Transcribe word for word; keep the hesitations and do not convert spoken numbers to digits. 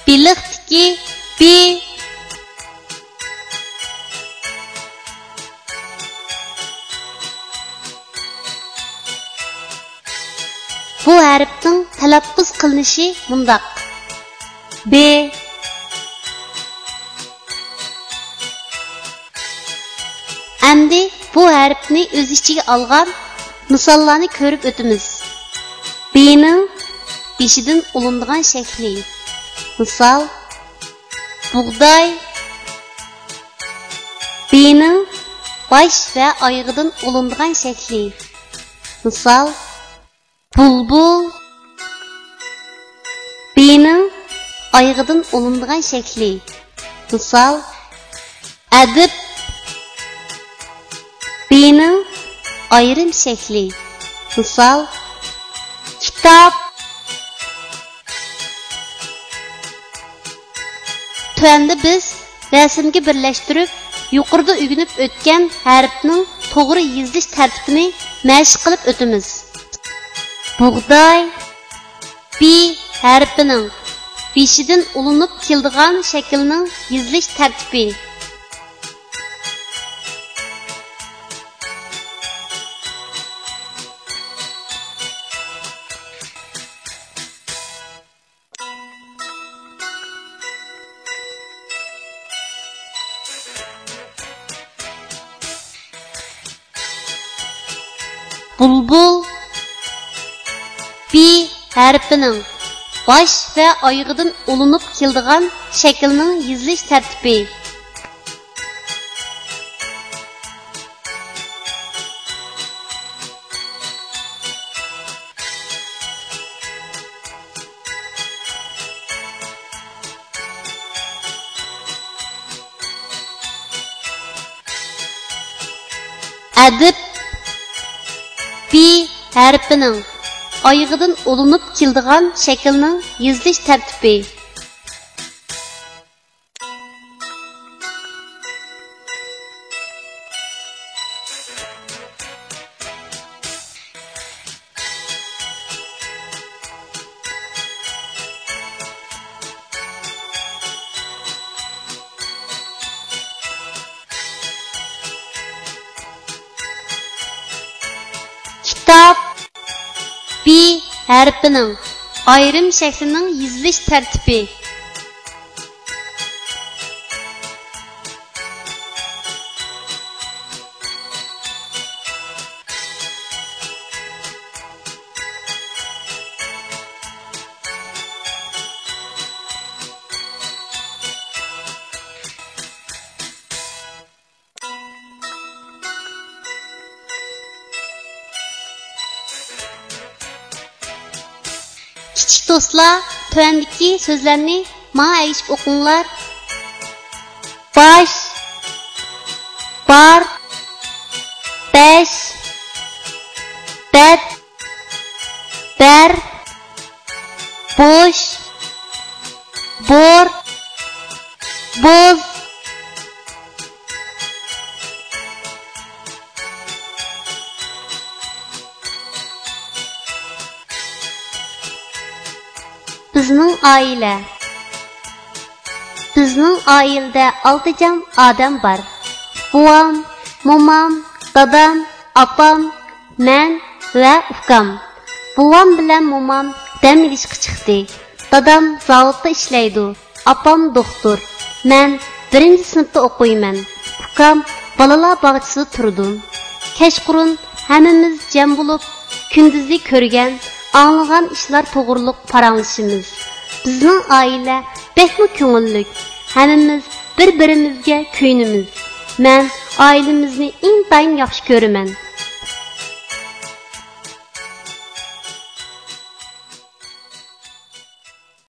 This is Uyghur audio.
بېلىقتىكى بى. بۇ ھەرپنىڭ تەلەپپۇز قىلىنىشى مۇنداق: بې. ئەمدى بۇ ھەرپنى ئۆز ئىچىگە ئالغان مىساللارنى كۆرۈپ ئۆتىمىز. بېنىڭ بېشىدىن ئۇلىنىدىغان شەكلى. مىسال، بۇغداي. بېنىڭ باش ۋە ئايىغىدىن ئۇلىنىدىغان شەكلى. مىسال، بۇلبۇل. بېنىڭ ئايىغىدىن ئۇلىنىدىغان شەكلى. مىسال، ئەدىب. بېنىڭ ئايرىم شەكلى. مىسال، كىتاب. تۆۋەندە بىز رەسىمگە بىرلەشتۈرۈپ، يۇقىرىدا ئۆگىنىپ ئۆتكەن ھەرپنىڭ توغرا يېزىلىش تەرتىپىنى مەشىق قىلىپ ئۆتىمىز. بۇغداي، بې ھەرپىنىڭ بېشىدىن ئۇلىنىپ كېلىدىغان شەكىلنىڭ يېزىلىش تەرتىپى. بۇلبۇل، بې ھەرپىنىڭ باش ۋە ئايىغىدىن ئۇلىنىپ كېلىدىغان شەكىلنىڭ يېزىلىش تەرتىپى. ئەدىب، بې ھەرپىنىڭ ئايىغىدىن ئۇلىنىپ كېلىدىغان شەكىلنىڭ يېزىلىش تەرتىپى. كىتاب، بې ھەرپىنىڭ ئايرىم شەكلىنىڭ يېزىلىش تەرتىپى. كىچىك دوستلار، تۆۋەندىكى سۆزلەرنى ماڭا ئەگىشىپ ئوقۇڭلار. باش، بار، بەش، بەت، بەر، بوش، بور، بوز. بىزنىڭ ئائىلە. بىزنىڭ ئائىلىدە ئالتە جان ئادەم بار. بوۋام، مومام، دادام، ئاپام، مەن ۋە ئۇكام. بوۋام بىلەن مومام دەم ئېلىشقا چىقتى. دادام زاۋۇتتا ئىشلەيدۇ. ئاپام دوختۇر. مەن بىرىنچى سىنىپتا ئوقۇيمەن. ئۇكام بالىلار باغچىسىدا تۇرىدۇ. كەچقۇرۇن ھەممىمىز جەم بولۇپ، كۈندۈزى كۆرگەن، ئاڭلىغان ئىشلار توغرۇلۇق پاراڭلىشىمىز. بىزنىڭ ئائىلە بەكمۇ كۆڭۈللۈك. ھەممىمىز بىر-بىرىمىزگە كۆيۈنىمىز. مەن ئائىلىمىزنى ئىنتايىن ياخشى كۆرىمەن.